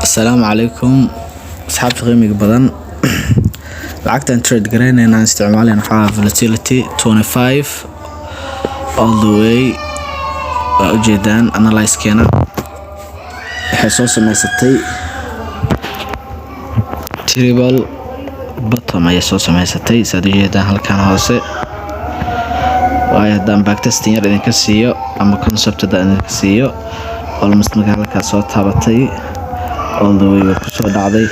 Asalaamu calaykum, asxaabta qiimiga badan. Lacagtan trade garaynayna aan isticmaalayna waxaa volatility 25 all the way. Waa ujeedaan analyse-keena, waxay soo sameysatay triple bottom ayay soo sameysatay, saad ujeedaan halkan hoose. Waayo, haddaan backtesting yar idinka siiyo ama concept haddaan idinka siiyo, almost marka halkaas soo taabatay, all the way way kusoo dhacday,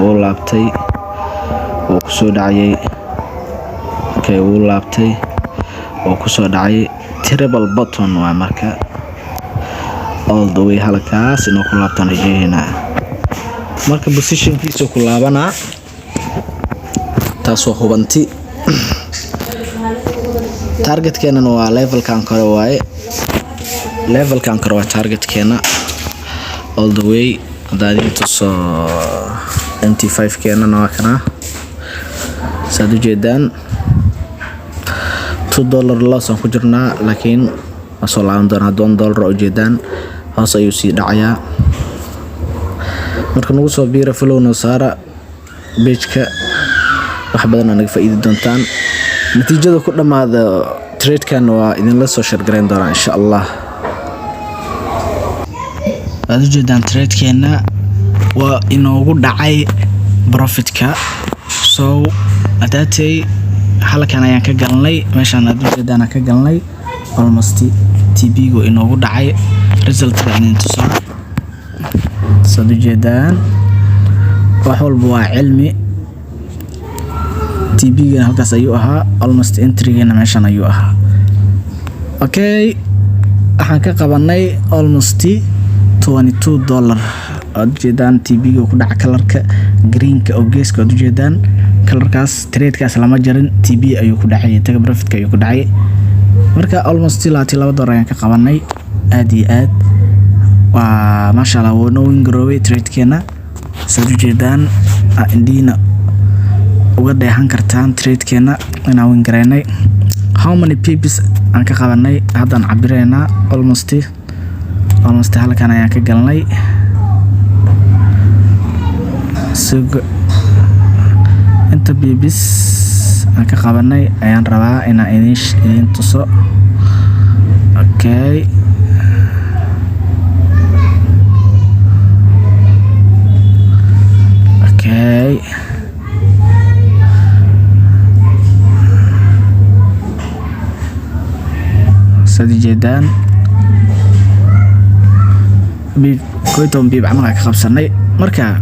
wuu laabtay, wuu kusoo dhacayay. Okay, wuu laabtay, wuu kusoo dhacay. Triple bottom waa marka all the way halkaas inuu ku laabtaan rajeynaa. Marka positionkiisa ku laabanaa, taas waa hubanti. Targetkeenana waa levelkan kore waaye, levelkan kore waa targetkeena all the way. Haddaa idin tuso MT5 keenana, waa kanaa, saad ujeedaan. $2 loss aan ku jirnaa, laakiin waa soo laaban doonaa. Hadda $1 oo ujeedaan hoos ayuu sii dhacayaa. Marka nagu soo biira, follow noo saara pageka, wax badan aa naga faa'iidi doontaan. Natiijada ku dhammaada tradekan waa idinla soo share garayn doonaa, insha Allah. Waad ujeedaan, tradekeena waa inoogu dhacay profitka. So adaatay halkan ayaan ka galnay, meeshaan aad ujeedaan aan ka galnay. Almost TP-gu inoogu dhacay. Resultka idin tusaa, saad ujeedaan. Wax walba waa cilmi. TP-gana halkaas ayuu ahaa, almost entrygeena meeshaan ayuu ahaa. Okay, waxaan ka qabanay almost $22. Waad ujeedaan TP-ga ku dhaca, colorka greenka oo geeska waad ujeedaan colorkaas. Tradekaas lama jarin, TP ayuu ku dhacay, take profitka ayuu ku dhacay. Marka almost $22 ayaan ka qabanay. Aad iyo aad waa maasha Allah, wuu noo win garoobay tradekeena. Saad ujeedaan, indhihiina uga dheehan kartaan tradekeena inaan win gareynay. How many pips aan ka qabanay haddaan cabireynaa. Almost halkan ayaan ka galnay. Sug, inta pips aan ka qabanay ayaan rabaa inaan idin tuso. Okay, saad ujeedaan, pip 11 pip camal aan ka qabsanay. Marka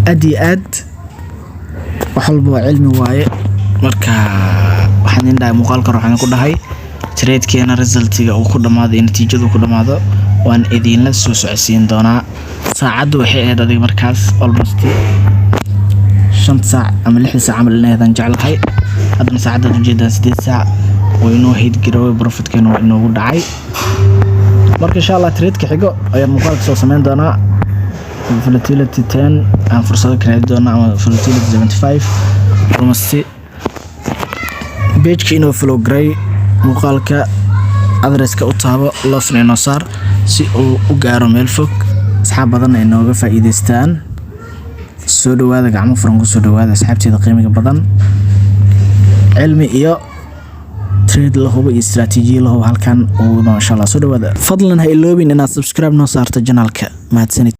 aad iyo aad, wax walba waa cilmi waaye. Marka waxaan idin dhahay, muuqaalka hore waxaan ku dhahay, tradekeena resultiga uu ku dhamaado iyo natiijadu ku dhamaado waan idinla soo socodsiin doonaa. Saacaddu waxay ahayd adiga markaas almost 5 saac ama 6 saac camal inaydaan jeclahay. Haddana saacaddaad ujeedaan 8 saac. Waa inoo hit garoobay, profitkeena waa inoogu dhacay. Marka insha Allah tradeka xigo ayaan muuqaalka soo sameyn doonaa. Volatility 10 aan fursado ka raadi doonaa ama volatility 75. Almost pageka inoo follow garay, muuqaalka adresska u taabo, lovena inoo saar si uu u gaaro meel fog, asxaab badan ay nooga faa'iidaystaan. Soo dhawaada, gacmo furan ku soo dhawaada, asxaabteeda qiimiga badan. Cilmi iyo trade la hubo iyo istiraatiijiya la hubo halkan uu, insha Allah. Soo dhawaada. Fadlan ha iloobin inaad subscribe noo saarto channelka. Mahadsanid.